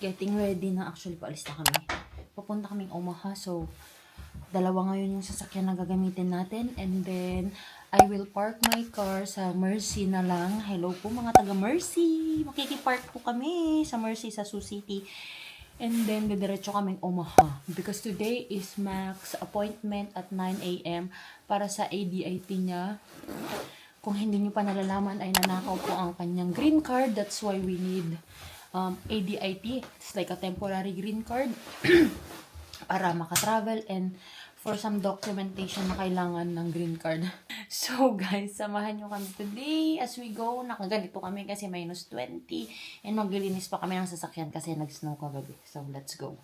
getting ready na. Actually, paalis na kami. Papunta kaming Omaha. So, dalawa ngayon yung sasakyan na gagamitin natin. And then, I will park my car sa Mercy na lang. Hello po mga taga Mercy. Makikipark po kami sa Mercy sa Sioux City. And then, didiretso kaming Omaha. Because today is Mac's appointment at 9 a.m. para sa ADIT niya. Kung hindi nyo pa nalalaman, ay nanakaw po ang kanyang green card. That's why we need ADIT. It's like a temporary green card para makatravel and for some documentation na kailangan ng green card. So guys, samahan nyo kami today as we go. Nakaganito kami kasi minus 20 and maglilinis pa kami ng sasakyan kasi nag-snow kagabi. So let's go.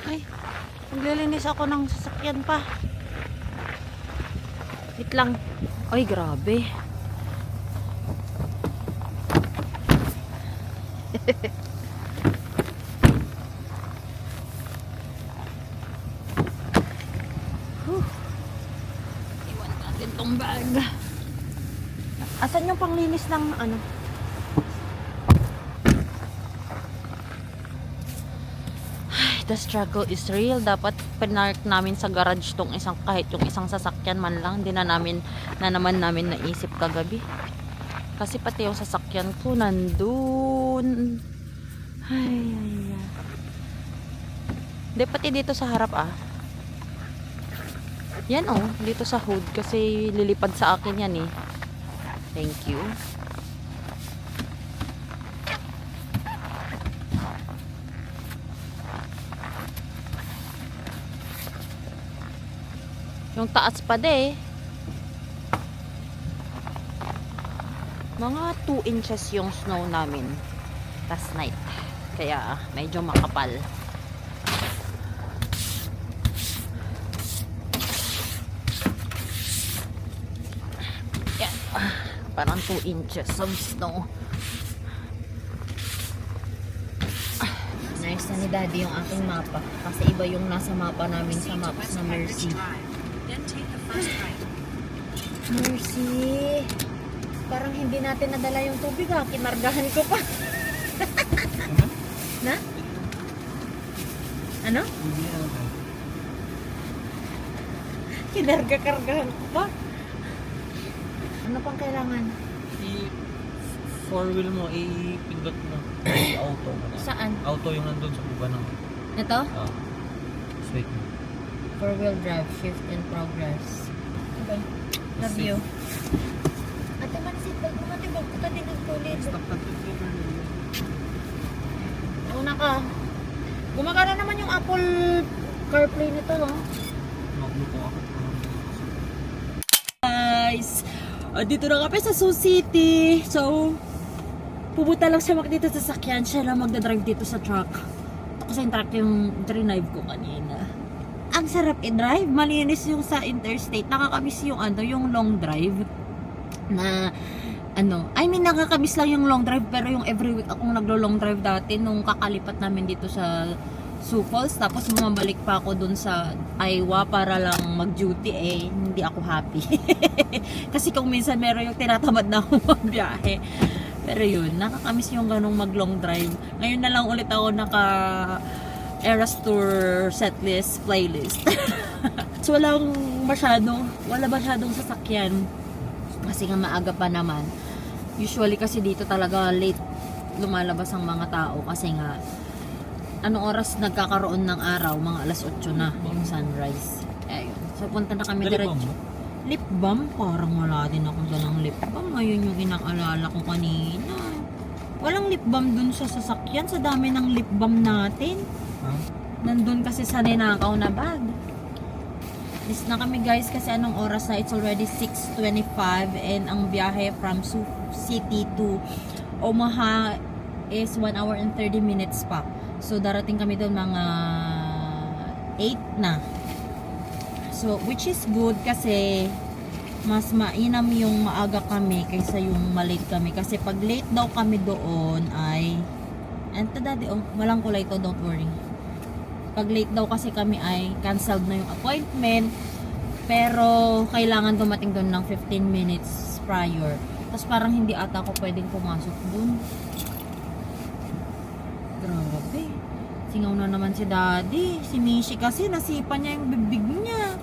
Ay, maglilinis ako ng sasakyan pa. Wait lang. Ay, grabe. Iwan natin tong bag. Asan yung panglinis ng ano? The struggle is real. Dapat pinark namin sa garage tong isang, kahit yung isang sasakyan man lang. Hindi na naman namin naisip kagabi. Kasi pati yung sasakyan ko nandun. Ay. Hindi, pati dito sa harap Yan dito sa hood. Kasi lilipad sa akin yan eh. Thank you. Yung taas pa mga 2 inches yung snow namin last night. Kaya medyo makapal. Yan. Parang 2 inches of snow. Nice na ni Daddy yung aking mapa. Kasi iba yung nasa mapa namin sa maps na Mercy. Mercy. Parang hindi natin nadala yung tubig Kinargahan ko pa. Na? Ano? Kinarga-kargahan ko pa. Ano pang kailangan? I-4 wheel mo, i-pindot mo. Auto. Saan? Auto yung nandun sa buba ng... Ito? Sweet mo. 4-wheel drive, shift in progress. Okay. Love you. Ate, man-seatbelt mo natin. Bago ka din nagkulit. Stop na to. Una ka. Gumagana naman yung Apple CarPlay nito, no? Magluto ako. Guys, dito na kami sa Sioux City. So, pupunta lang siya dito sa sakyan. Siya lang magdadrive dito sa truck. Kasi yung truck yung drive ko kanina. Ang sarap i-drive. Malinis yung sa interstate. Nakakamiss yung yung long drive. Na, nakakamiss lang yung long drive. Pero yung every week akong naglo-long drive dati nung kakalipat namin dito sa Sioux Falls. Tapos bumabalik pa ako dun sa Iowa para lang mag-duty hindi ako happy. Kasi kung minsan meron yung tinatamad na ako magbiyahe. Pero yun, nakakamiss yung ganong mag-long drive. Ngayon na lang ulit ako Eras Tour setlist playlist. So wala masyadong sasakyan. Kasi nga maaga pa naman. Usually kasi dito talaga late lumalabas ang mga tao. Kasi nga, anong oras nagkakaroon ng araw? Mga alas 8 na yung sunrise. Ayun. So punta na kami diretso. Lip balm? Parang wala din ako dalang lip balm. Ngayon yung inaalala ko kanina. Walang lip balm dun sa sasakyan. Sa dami ng lip balm natin. Nandun kasi sa ninakaw na bag. Is na kami guys kasi anong oras na? It's already 6:25 and ang biyahe from Sioux City to Omaha is 1 hour and 30 minutes pa. So darating kami doon mga 8 na. So which is good kasi mas mainam yung maaga kami kaysa yung malate kami. Kasi pag late daw kami doon ay Daddy, walang kulay to, don't worry. Pag late daw kasi kami ay canceled na yung appointment. Pero kailangan dumating doon ng 15 minutes prior. Tapos parang hindi ata ako pwedeng pumasok dun. Grabe. Singaw na naman si Daddy. Si Mishi kasi nasipa niya yung bibig niya.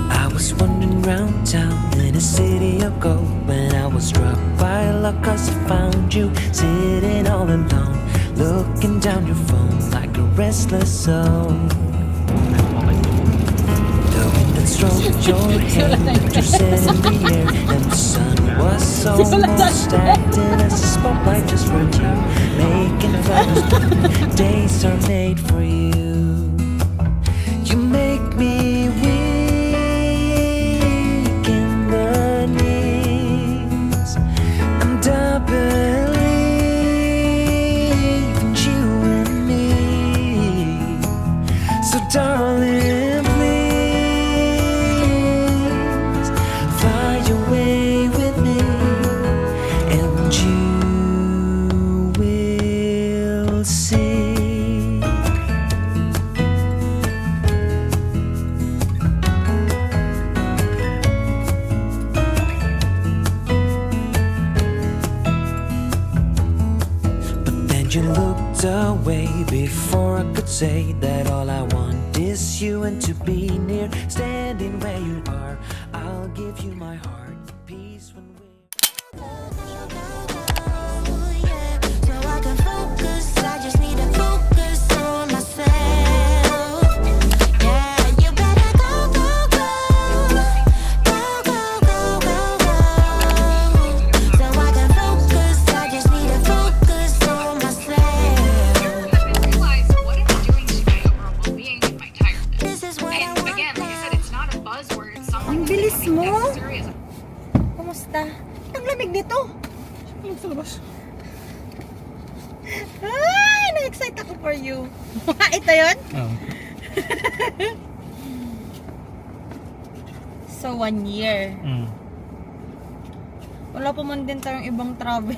I was wandering round town in a city of gold when I was struck by luck 'cause I found you sitting all alone, looking down your phone like a restless soul. The wind that stroked your hair, left your scent in the air, and the sun was almost acting as a spotlight just for you, making flowers bloom. Days are made for you. You make me weak in the knees. I'm double even you and me. So darling, please fly away with me, and you will see. But then you looked away before I could say that all I want is you and to be near. Standing where you are, I'll give you my heart. Peace when we're So I can focus, I just need to focus on myself. Yeah, you better go, go, go. Go, go, go, go, go. So I can focus, I just need to focus on myself. Realize what it's doing to my overall well-being and my tiredness. This is what I And want again, like I said, it's not a buzzword. It's something Ang that's bilis becoming mo. necessary as a Kumusta? Ang lamig dito. Ay, na-excite ako for you. Ito yun? Oh. So, 1 year. Mm. Wala pa man din tayong ibang travel.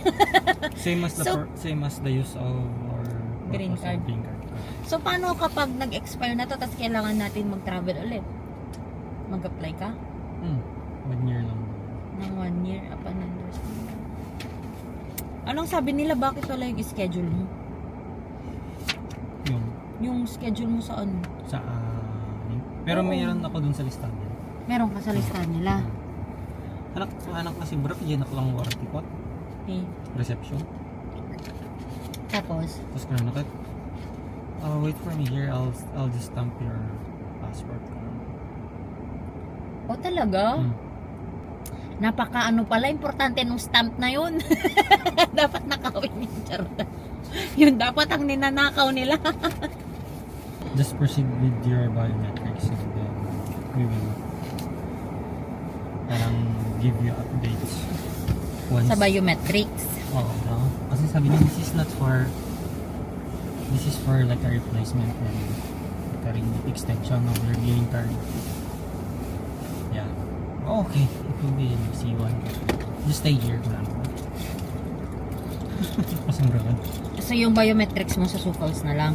Same as the So- same as the use of our Green purpose of card. green card. So, paano kapag nag-expire na to, tapos kailangan natin mag-travel ulit? Mag-apply ka? 1 year lang. Ng 1 year upon endorsement. Anong sabi nila, bakit wala yung schedule mo? Yung Yung schedule mo sa ano? sa pero Oo. mayroon ako dun sa listahan. Meron ka sa listahan nila. Anak kasi bro, yan ako lang warranty ko. Okay. Reception. Tapos, Tapos kaya nakit. Wait for me here. I'll just stamp your passport. oh talaga? Hmm. Napaka ano pala, importante nung stamp na yun. Dapat nakawin yung charot. Yun dapat ang ninanakaw nila. Just proceed with your biometrics and then we will parang give you updates once. Sa biometrics. Oo. No? Kasi sabi niya, this is for like a replacement and like a extension of your green card. Yeah. Okay. It will be C1. Just stay here lang. Pasang road. So yung biometrics mo sa Sufals na lang.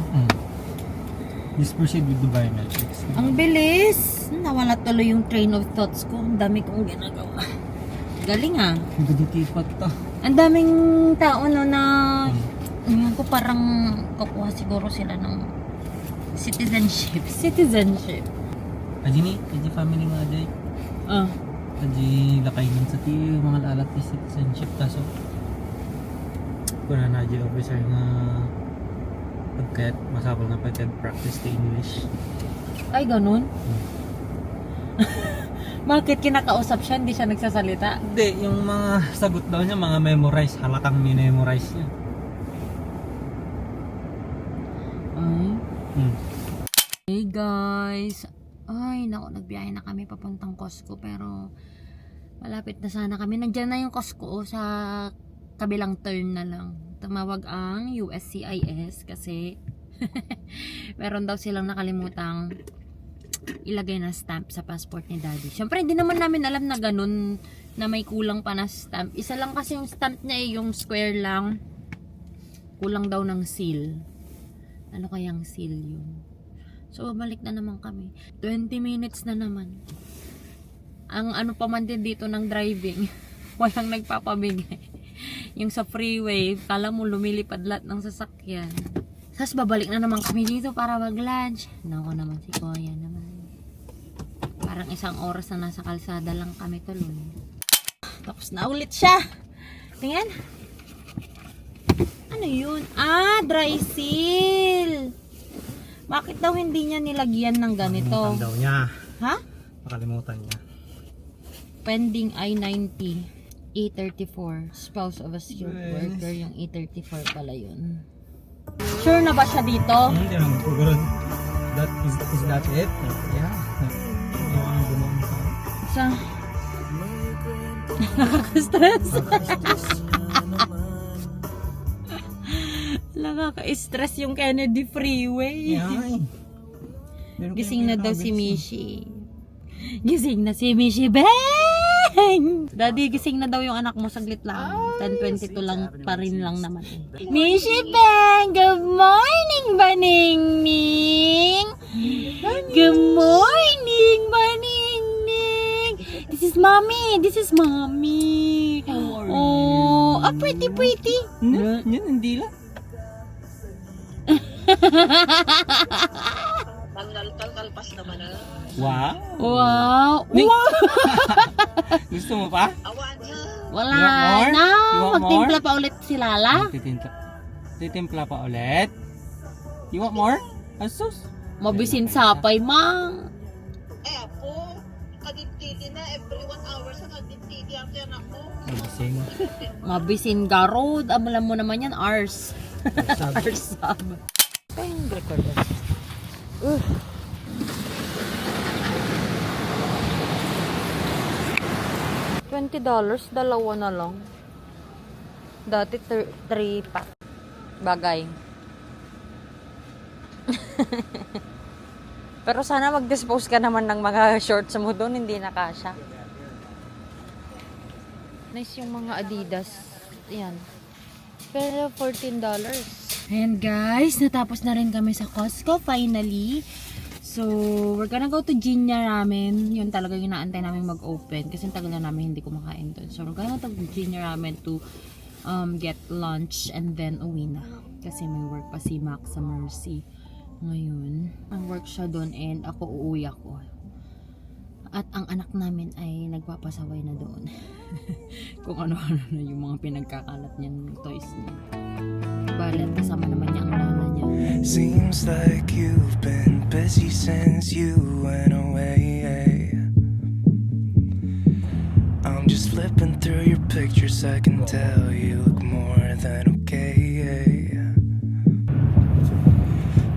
Just proceed with the biometrics. Ang bilis! Nawala tuloy yung train of thoughts ko. Ang dami kong ginagawa. Galing ah. Nagditipat to. Ang daming tao no na yun ko parang kukuha siguro sila ng citizenship. Citizenship. Aji ni, aji family nga aji. Ah. Aji lakay nun sa ti mga lalat ti citizenship kaso kuna na aji officer nga pagkat masabal na pagkat practice the English. Ay, ganun? Bakit kinakausap siya, hindi siya nagsasalita? Hindi, yung mga sagot daw niya, mga memorize, halakang minemorize niya. Ay. Hmm. Hey guys. Ay, naku, nagbiyahe na kami papuntang Costco pero malapit na sana kami. Nandiyan na yung Costco sa kabilang turn na lang. Tumawag ang USCIS kasi meron daw silang nakalimutang ilagay na stamp sa passport ni Daddy. Syempre, hindi naman namin alam na ganun na may kulang pa na stamp. Isa lang kasi yung stamp niya yung square lang. Kulang daw ng seal. Ano kayang seal yun? So, balik na naman kami. 20 minutes na naman. Ang ano pa man din dito ng driving, walang nagpapabigay. Yung sa freeway, kala mo lumilipad lahat ng sasakyan. Tapos babalik na naman kami dito para mag-lunch. Nako naman si Kuya naman. Parang 1 oras na nasa kalsada lang kami tuloy. Tapos na ulit siya. Tingnan. Ano yun? Ah, dry seal. Bakit daw hindi niya nilagyan ng ganito? Nakalimutan daw niya. Ha? Nakalimutan niya. Pending I-90 E34. Spouse of a skilled Yes. worker. Yung E34 pala yun. Sure na ba siya dito? Hindi naman siguro. Is that it? Yeah. Yung ang gumawa sa Sa... Nakaka-stress. Nakaka-stress yung Kennedy Freeway. Gising na daw si Mishi. Gising na si Mishi. Bang! Daddy, gising na daw yung anak mo. Saglit lang. 10:22 lang pa rin lang naman. Mishi Bang! Good morning, Baningning! Good morning, Baningning! This is mommy! This is mommy! Oh, pretty, pretty! Yan, hindi lang. Kalpas naman na. Wow. Wow! Ning- Wow! Gusto mo pa? Awan niya. Wala You want more? na! You want Magtimpla more? pa ulit si Lala. Titimpla pa ulit. You want more? Asus. Mabisin sapay, mang. Apo, kadintidi na. Every 1 hour sa kadintidi ang tiyan ako. Magising. Mabisin garod. Alam mo naman yan, Ars. Ars sub. Payong record. $20, dalawa na lang. Dati 3 pack. Bagay. Pero sana mag-dispose ka naman ng mga shorts mo doon, hindi na kasya. Nice yung mga Adidas. Ayan. Pero $14. Ayan guys, natapos na rin kami sa Costco finally. So, we're gonna go to Jinya Ramen. Yun talaga yung inaantay namin mag-open. Kasi tagal na namin hindi kumakain doon. So, we're gonna go to Jinya Ramen to get lunch and then uwi na. Kasi may work pa si Max sa Mercy. Ngayon, ang work siya doon and ako uuwi ako. At ang anak namin ay nagpapasaway na doon. Kung ano-ano na yung mga pinagkakalat niyang toys niya. Balit kasama naman niya ang lala niya. Seems like you've been busy since you went away. I'm just flipping through your pictures, I can tell you look more than okay.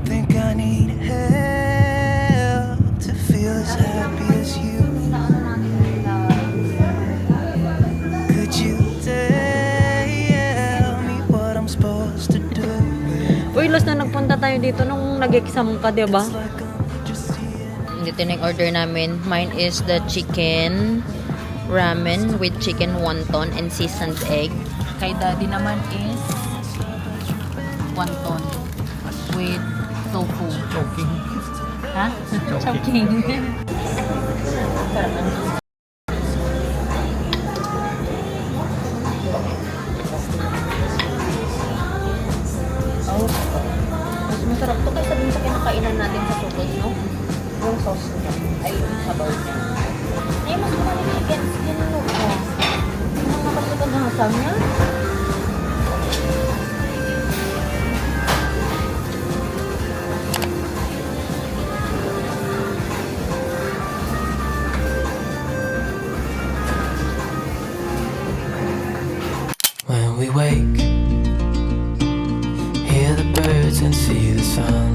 Think I need help to feel as happy as you. Could you tell me what I'm supposed to do? Uy, last na nagpunta tayo dito nung nag-exam ka, diba? Like I'm just here. Dito na yung order namin. Mine is the chicken ramen with chicken wonton and seasoned egg. Kay daddy naman is wonton with tofu. Choking. Ha? Choking. Oh. Mas masarap to kaysa dun sa kinakainan natin sa sukod, no? Yung sauce niya. Ay, yung sabaw niya. Ay, mas marami chicken skin mo. Oh. Yung mga kapatagasa niya. When we wake, hear the birds and see the sun.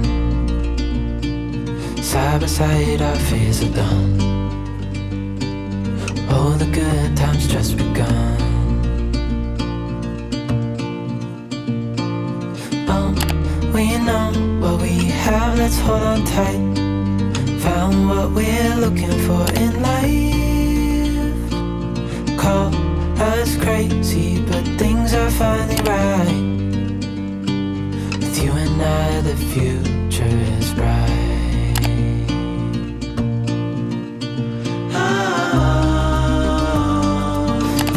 Side by side, our fears are done. All the good times just begun. We know what we have, let's hold on tight. Found what we're looking for in life. Call crazy, but things are finally right. With you and I, the future is bright.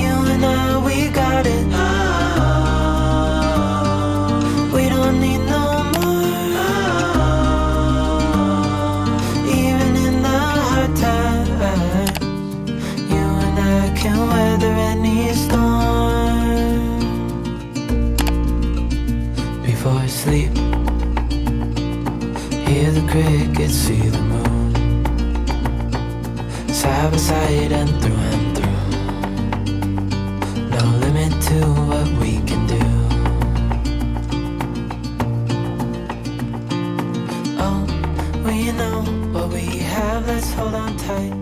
You and I, we got it. We don't need no more. Even in the hard times, you and I can weather any storm. Before I sleep, hear the crickets, see the moon, side by side and through. No limit to what we can do. Oh, we know what we have, let's hold on tight.